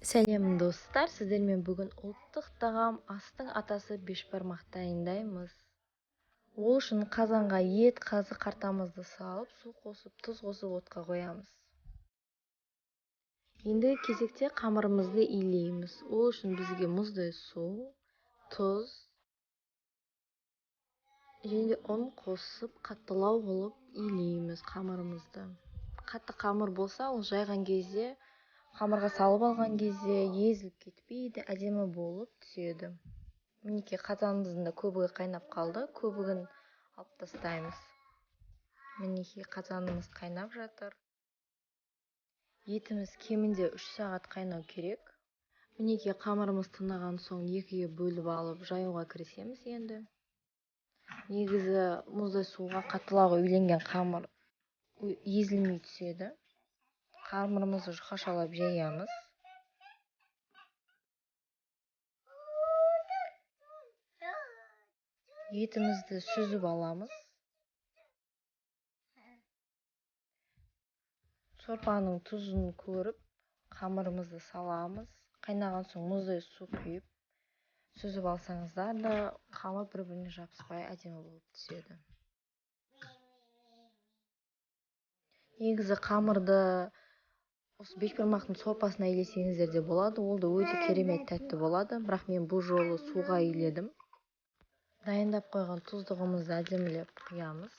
Сәлем достар, сіздермен бүгін ұлттық тағам астың атасы бешбармақ дайындаймыз. Ол үшін қазанға ет, қазы қартамызды салып, су қосып, тұз қосып отқа қоямыз. Ендігі кезекте қамырымызды илейміз. Ол үшін бізге мұздай су, тұз және ұн қосып, қаттылау қылып илейміз қамырымызды. Қатты қамыр болса, ол жайған кезде, қамырға салып алған кезде езіліп кетпейді, әдемі болып түседі. Мінекей, қазанымыздың да көбігі қайнап қалды, көбігін алып тастаймыз. Мінекей, қазанымыз қайнап жатыр. Етіміз кемінде 3 сағат қайнау керек. Мінекей, қамырымыз тынаған соң екіге бөліп алып жаюға кірісеміз енді. Негізі мұздай суға қаттылауға үйленген қамыр езілмей түседі. Қамырымызды жұқашалап жаямыз. Етімізді сүзіп аламыз. Сорпаның тұзын көріп, қамырымызды саламыз. Қайнаған соң мұздай су құйып, сүзіп алсаңыздар да қамыр бір-біріне жабыспай әдемі болып түседі. Негізі қамырды осы бешбармақтың сорпасына илесеңіздер де болады, ол да өте керемет тәтті болады, бірақ мен бұл жолы суға иледім. Дайындап қойған тұздығымызды әдемілеп құямыз.